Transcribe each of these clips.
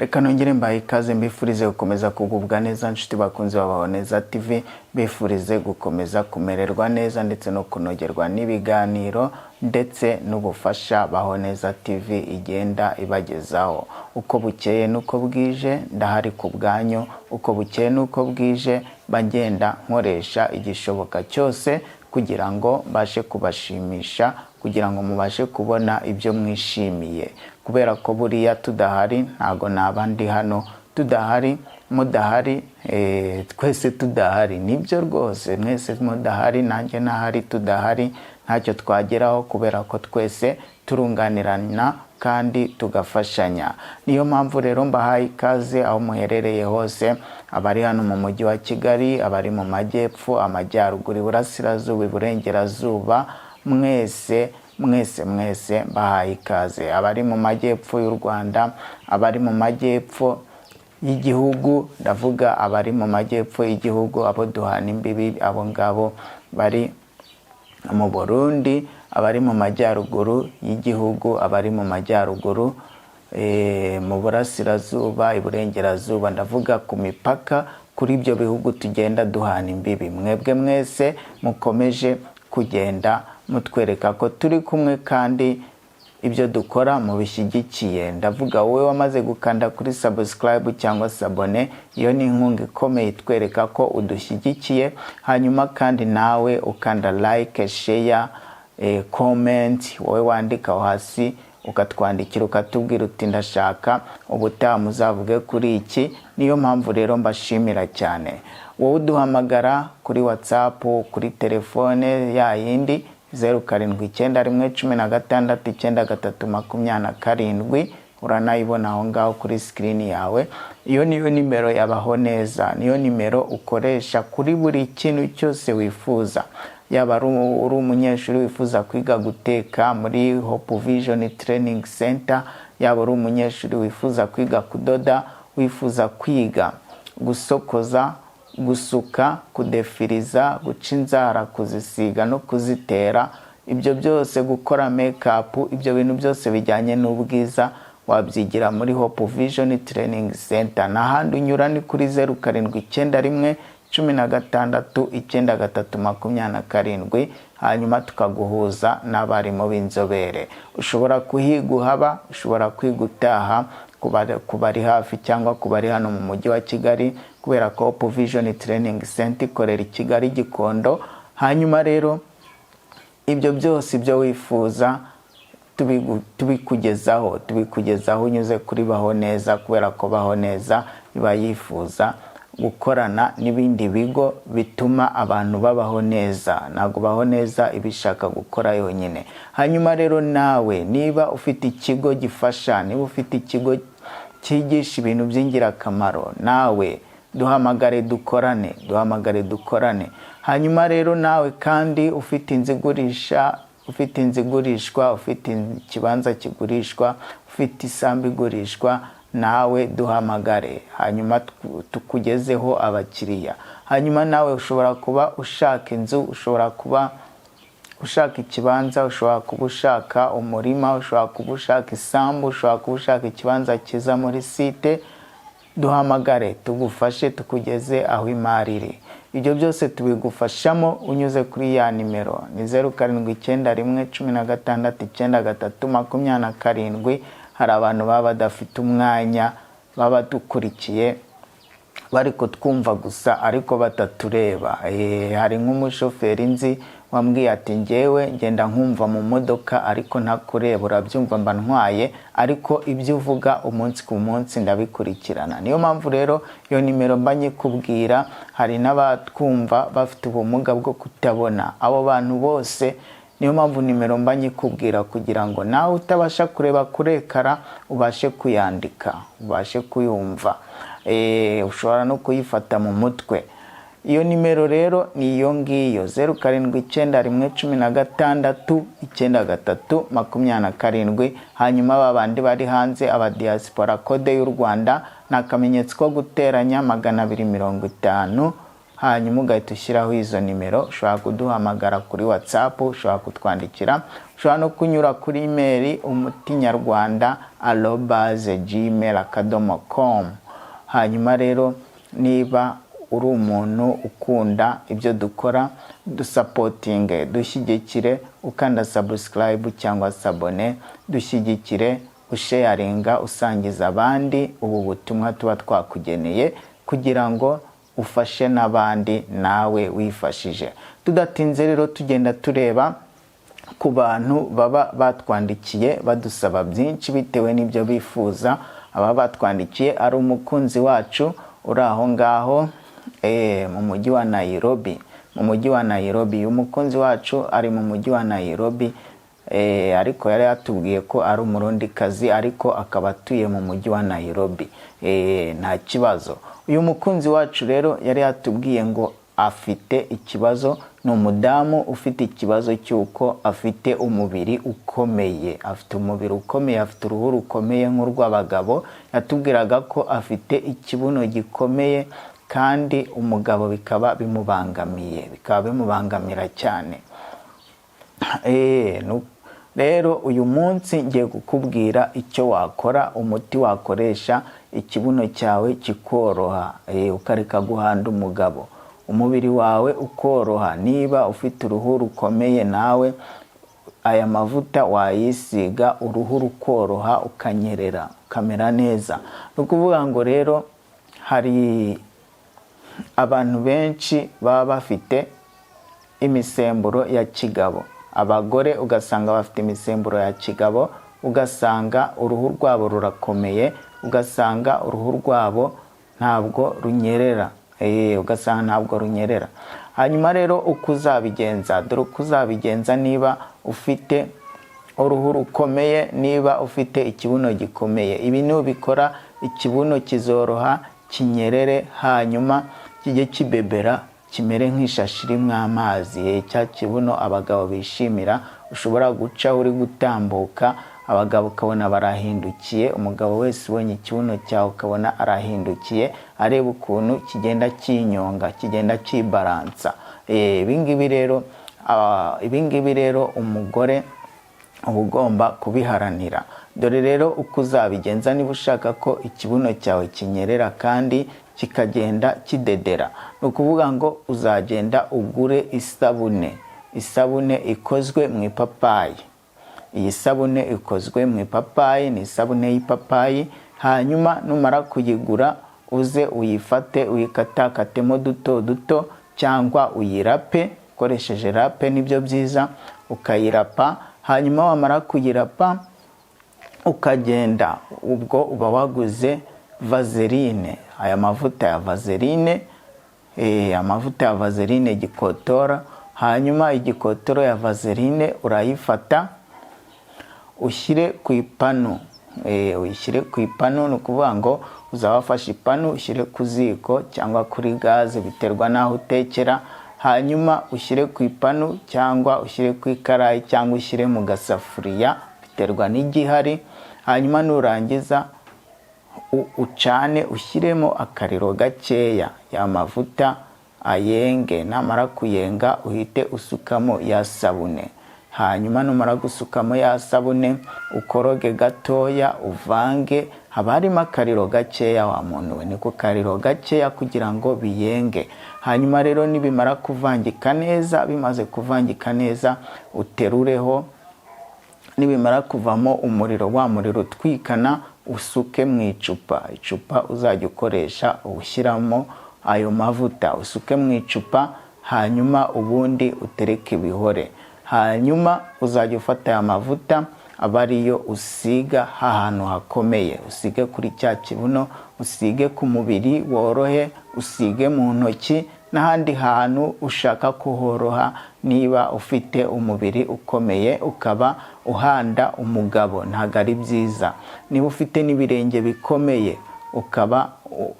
Reka nongere mbahe ikaze, mbifurize gukomeza kugubwa neza, nshuti bakunzi babaho neza TV, mbifurize gukomeza kumererwa neza ndetse no kunogerwa n'ibiganiro ndetse n'ubufasha Baho Neza TV igenda ibagezaho. Uko bukeye n'uko bwije ndahari ku bwanyu, uko bukeye n'uko bwije bagenda nkoresha igishoboka cyose kugira ngo mbashe kubashimisha, kugira ngo mubashe kubona ibyo mwishimiye, kubera ko buriya tudahari ntago naba ndi hano, tudahari, mudahari, twese tudahari, nibyo rwose, mwese mudahari nanjye ntahari, tudahari ntacyo twageraho, kubera ko twese turunganirana kandi tugafashanya. Niyo mpamvu rero mbahaye ikaze aho muherereye hose, abari hano mu mujyi wa Kigali, abari mu majyepfo, amajyaruguru, iburasirazuba, iburengerazuba, mwese mwese mwese mbahaye ikaze. Abari mu majyepfo y'u Rwanda, abari mu majyepfo y'igihugu, ndavuga abari mu majyepfo y'igihugu, abo duhana imbibi, abo ngabo bari mu Burundi, abari mu majyaruguru y'igihugu, abari mu majyaruguru, mu burasirazuba, iburengerazuba, ndavuga ku mipaka kuri ibyo bihugu tugenda duhana imbibi. Mwebwe mwese mukomeje kugenda mutwereka ko turi kumwe kandi ibyo dukora mubishyigikiye. Ndavuga wowe wamaze gukanda kuri subscribe cyangwa s'abonner, iyo ni inkunga ikomeye itwereka ko udushyigikiye. Hanyuma kandi nawe ukanda like, share, comment, wowe wandika aho hasi ukatwandikira ukatubwira uti: "Ndashaka ubutaha muzavuge kuri iki." Niyo mpamvu rero mbashimira cyane. Wowe uduhamagara kuri WhatsApp, kuri telefone ya yindi 0791169327, uranayibona aho ngaho kuri screen yawe. Iyo niyo nimero yabaho neza, niyo nimero ukoresha kuri buri kintu cyose wifuza, yaba ari uri umunyeshuri wifuza kwiga guteka muri Hope Vision Training Center, yaba uri umunyeshuri wifuza kwiga kudoda, wifuza kwiga gusokoza, gusuka, kudefiriza, guca inzara, kuzisiga no kuzitera, ibyo byose, gukora makeup, ibyo bintu byose bijyanye n'ubwiza wabyigira muri Hope Vision Training Center. N'ahandi unyura ni kuri 0791169327, hanyuma tukaguhuza n'abarimu b'inzobere. Ushobora kuhiga uhaba, ushobora kwiga utaha, ku bari hafi cyangwa ku bari hano mu mujyi wa Kigali, kubera ko Hope Vision Training Center ikorera i Kigali, Gikondo. Hanyuma rero ibyo byose, ibyo wifuza tubikugezaho unyuze kuri Baho Neza, kubera ko Baho Neza iba yifuza gukorana n'ibindi bigo bituma abantu babaho neza. Ntabwo Baho Neza ibishaka gukora yonyine. Hanyuma rero nawe niba ufite ikigo gifasha, niba ufite ikigo cyigisha ibintu by'ingirakamaro, nawe duhamagare dukorane, duhamagare dukorane. Hanyuma rero nawe kandi ufite inzu igurisha, ufite inzu igurishwa, ufite ikibanza kigurishwa, ufite isambu igurishwa, nawe duhamagare, hanyuma tukugezeho abakiriya. Hanyuma nawe ushobora kuba ushaka inzu, ushobora kuba ushaka ikibanza, ushobora kuba ushaka umurima, ushobora kuba ushaka isambu, ushobora kuba ushaka ikibanza cyiza muri site, duhamagare tugufashe, tukugeze aho imari iri. Ibyo byose tubigufashamo unyuze kuri ya nimero, ni 0791169327. Hari abantu baba badafite umwanya, baba badukurikiye bari kutwumva gusa ariko batatureba. Hari nk'umushoferi nzi wambwiye ati: "Ngewe ngenda nkumva mu modoka ariko ntakureba, urabyumva, mba ntwaye, ariko ibyo uvuga umunsi ku munsi ndabikurikirana." Niyo mpamvu rero iyo nimero mba nyikubwira. Hari n'abatwumva bafite ubumuga bwo kutabona, abo bantu bose niyo mpamvu nimero mba nyikubwira, kugira ngo nawe utabasha kureba kuri écran ubashe kuyandika, ubashe kuyumva. Ushobora no kuyifata mu mutwe. Iyo nimero rero ni iyo ngiyo, 0791169327. Hanyuma ba bandi bari hanze, aba diaspora, code y'u Rwanda ni akamenyetso ko guteranya 250, hanyuma 9 Hanyuma ugahita ushyiraho izo nimero. Ushobora kuduhamagara kuri WhatsApp, ushobora kutwandikira, ushobora no kunyura kuri email umutinyarwanda@gmail.com. Hanyuma rero, niba uri umuntu ukunda ibyo dukora, dusupportinge, dushyigikire ukanda subscribe cyangwa s'abonner. Dushyigikire usharinga, usangiza abandi ubu butumwa tuba twakugeneye kugira ngo ufashe n'abandi nawe wifashije. Tudatinze rero, tugenda tureba ku bantu baba batwandikiye badusaba byinshi bitewe n'ibyo bifuza. Aba batwandikiye ari umukunzi wacu uri aho ngaho mu mujyi wa Nairobi. Mu mujyi wa Nairobi, umukunzi wacu ari mu mujyi wa Nairobi, ariko yari yatubwiye ko ari Umurundikazi, ariko akaba atuye mu mujyi wa Nairobi. Nta kibazo. Uyu mukunzi wacu rero yari yatubwiye ngo afite ikibazo, ni umudamu ufite ikibazo cy'uko afite umubiri ukomeye, afite umubiri ukomeye, afite uruhu rukomeye nk'urw'abagabo. Yatubwiraga ko afite ikibuno gikomeye kandi umugabo bikaba bimubangamiye, bikaba bimubangamira cyane. Rero uyu munsi ngiye kukubwira icyo wakora, umuti wakoresha ikibuno cyawe kikoroha, ukareka guhanda umugabo, umubiri wawe ukoroha. Niba ufite uruhu rukomeye, nawe aya mavuta wayisiga, uruhu rukoroha, ukanyerera, ukamera neza. Ni ukuvuga ngo rero hari abantu benshi baba bafite imisemburo ya kigabo. Abagore ugasanga bafite imisemburo ya kigabo, ugasanga uruhu rwabo rurakomeye, ugasanga uruhu rwabo ntabwo runyerera, ugasanga ntabwo runyerera. Hanyuma rero uko uzabigenza, dore uko uzabigenza niba ufite uruhu rukomeye, niba ufite ikibuno gikomeye. Ibi nubikora, ikibuno kizoroha, kinyerere, hanyuma kijye kibebera, kimere nk'ishashi irimo amazi, cya kibuno abagabo bishimira. Ushobora guca uri gutambuka, abagabo ukabona barahindukiye. Umugabo wese ubonye ikibuno cyawe ukabona arahindukiye, areba ukuntu kigenda kinyonga, kigenda kibaransa. Ibingibi rero umugore uba ugomba kubiharanira. Dore rero uko uzabigenza niba ushaka ko ikibuno cyawe kinyerera kandi kikagenda kidedera. Ni ukuvuga ngo uzagenda ugure isabune, isabune ikozwe mu ipapayi. Iyi sabune ikozwe mu ipapayi, ni isabune y'ipapayi. Hanyuma numara kuyigura, uze uyifate, uyikatakatemo duto duto cyangwa uyirape ukoresheje râpe, nibyo byiza, ukayirapa. Hanyuma wamara kuyirapa, ukagenda, ubwo uba waguze vaseline, aya mavuta ya vaseline, amavuta ya vaseline gikotora. Hanyuma igikotoro ya vaseline urayifata, ushyire ku ipanu, uyishyire ku ipanu. Ni ukuvuga ngo uzaba wafashe ipanu, ushyire ku ziko cyangwa kuri gaze, biterwa n'aho utekera. Hanyuma ushyire ku ipanu cyangwa ushyire ku ikarayi cyangwa ushyire mu gasafuriya, biterwa n'igihari. Hanyuma nurangiza ucane, ushyiremo akariro gakeya, ya mavuta ayenge. Namara kuyenga, uhite usukamo ya sabune. Hanyuma numara gusukamo ya sabune, ukoroge gatoya, uvange. Haba harimo akariro gakeya, wa muntu we, ni ku kariro gakeya kugira ngo biyenge. Hanyuma rero nibimara kuvangika neza, bimaze kuvangika neza, uterureho. Nibimara kuvamo umuriro, wa muriro utwikana, usuke mu icupa. Icupa uzajya ukoresha ushyiramo ayo mavuta, usuke mu icupa, hanyuma ubundi utereke ibihore. Hanyuma uzajya ufata aya mavuta, aba ariyo usiga ahantu hakomeye. Usige kuri cya kibuno, usige ku mubiri worohe, usige mu ntoki n'ahandi hantu ushaka kuhoroha. Niba ufite umubiri ukomeye ukaba uhanda umugabo, ntabwo ari byiza. Niba ufite n'ibirenge bikomeye, ukaba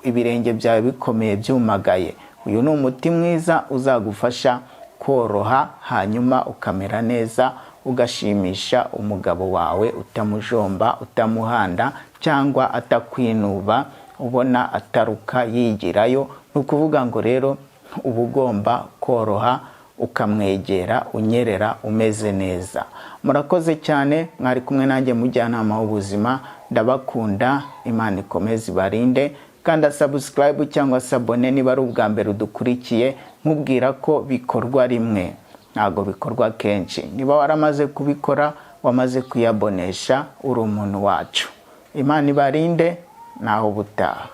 ibirenge byawe bikomeye byumagaye, uyu ni umuti mwiza uzagufasha koroha, hanyuma ukamera neza, ugashimisha umugabo wawe utamujomba, utamuhanda cyangwa atakwinuba, ubona ataruka yigirayo. Ni ukuvuga ngo rero Uba ugomba koroha, ukamwegera unyerera, umeze neza. Murakoze cyane, mwari kumwe nanjye mujyanama w'ubuzima. Ndabakunda, Imana ikomeze ibarinde. Kanda subscribe cyangwa s'abonner niba ari ubwa mbere udukurikiye. Nkubwira ko bikorwa rimwe, ntabwo bikorwa kenshi. Niba waramaze kubikora, wamaze kuyabonesha, uri umuntu wacu. Imana ibarinde, naho ubutaha.